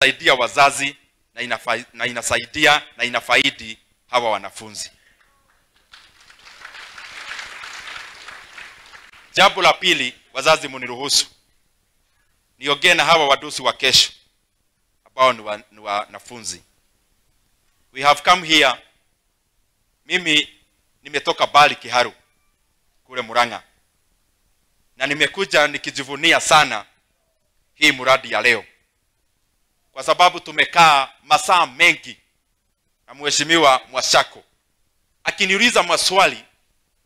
Inasaidia wazazi na inasaidia na inafaidi hawa wanafunzi. Jambo la pili, wazazi muniruhusu niongee na hawa wadosi wa kesho ambao ni wanafunzi. We have come here. Mimi nimetoka Bali Kiharu kule Murang'a, na nimekuja nikijivunia sana hii muradi ya leo, kwa sababu tumekaa masaa mengi na Mheshimiwa Mwashako akiniuliza maswali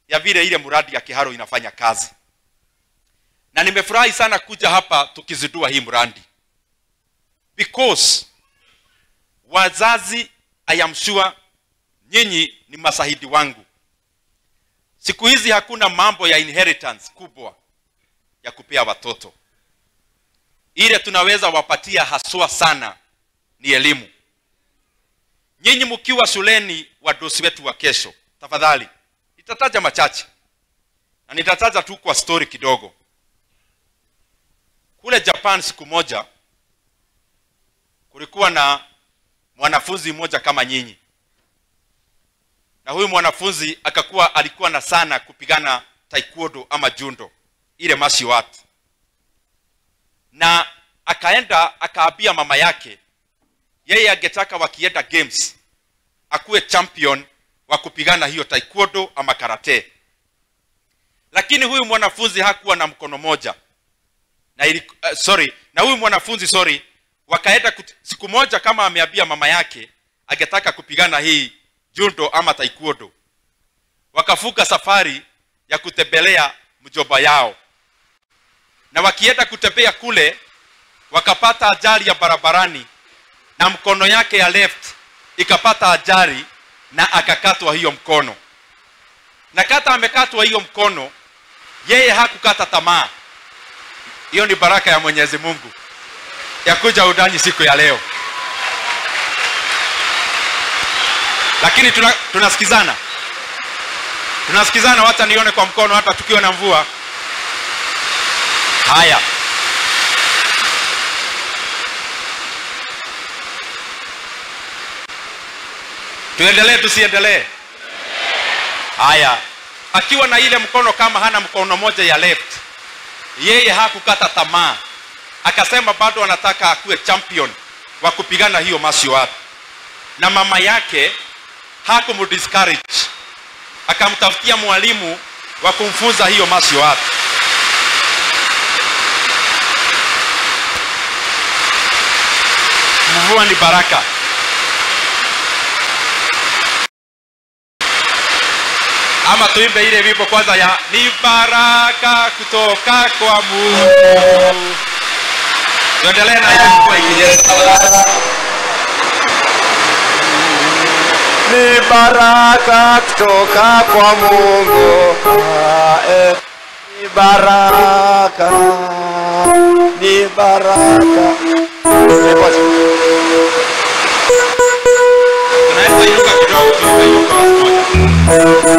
ya vile ile muradi ya Kiharu inafanya kazi. Na nimefurahi sana kuja hapa tukizindua hii muradi, because wazazi, I am sure nyinyi ni masahidi wangu. Siku hizi hakuna mambo ya inheritance kubwa ya kupea watoto. Ile tunaweza wapatia haswa sana ni elimu. Nyinyi mkiwa shuleni, wadosi wetu wa kesho, tafadhali nitataja machache, na nitataja tu kwa story kidogo. Kule Japan siku moja kulikuwa na mwanafunzi mmoja kama nyinyi. Na huyu mwanafunzi alikuwa na sana kupigana taekwondo ama judo, ile martial art. Na akaenda akaambia mama yake yeye angetaka wakienda games akuwe champion wa kupigana hiyo taekwondo ama karate. Lakini huyu mwanafunzi hakuwa na mkono moja. Na huyu mwanafunzi wakaenda siku moja kama ameambia mama yake angetaka kupigana hii judo ama taekwondo. Wakafuka safari ya kutembelea mjomba yao. Na wakienda kutembea kule wakapata ajali ya barabarani, na mkono yake ya left ikapata ajali na akakatwa hiyo mkono. Na kata amekatwa hiyo mkono, yeye hakukata tamaa. Hiyo ni baraka ya Mwenyezi Mungu ya kuja Udanyi siku ya leo. Lakini tunasikizana. Tunasikizana, hata nione kwa mkono hata tukiwa na mvua. Haya. Tuendelee tusiendelee? Haya. Akiwa na ile mkono kama hana mkono moja ya left, yeye hakukata tamaa. Akasema bado anataka akuwe champion wa kupigana hiyo martial art. Na mama yake hakumdiscourage, akamtafutia mwalimu wa kumfunza hiyo martial art. Mvua ni baraka. Ama tuimbe ile wimbo kwanza ya ni baraka kutoka kwa Mungu. Tuendelee na ile wimbo ikinyesha. Ni baraka kutoka kwa Mungu. Ni baraka, ni baraka. Tunaweza inuka kidogo, tuimbe hiyo chorus moja.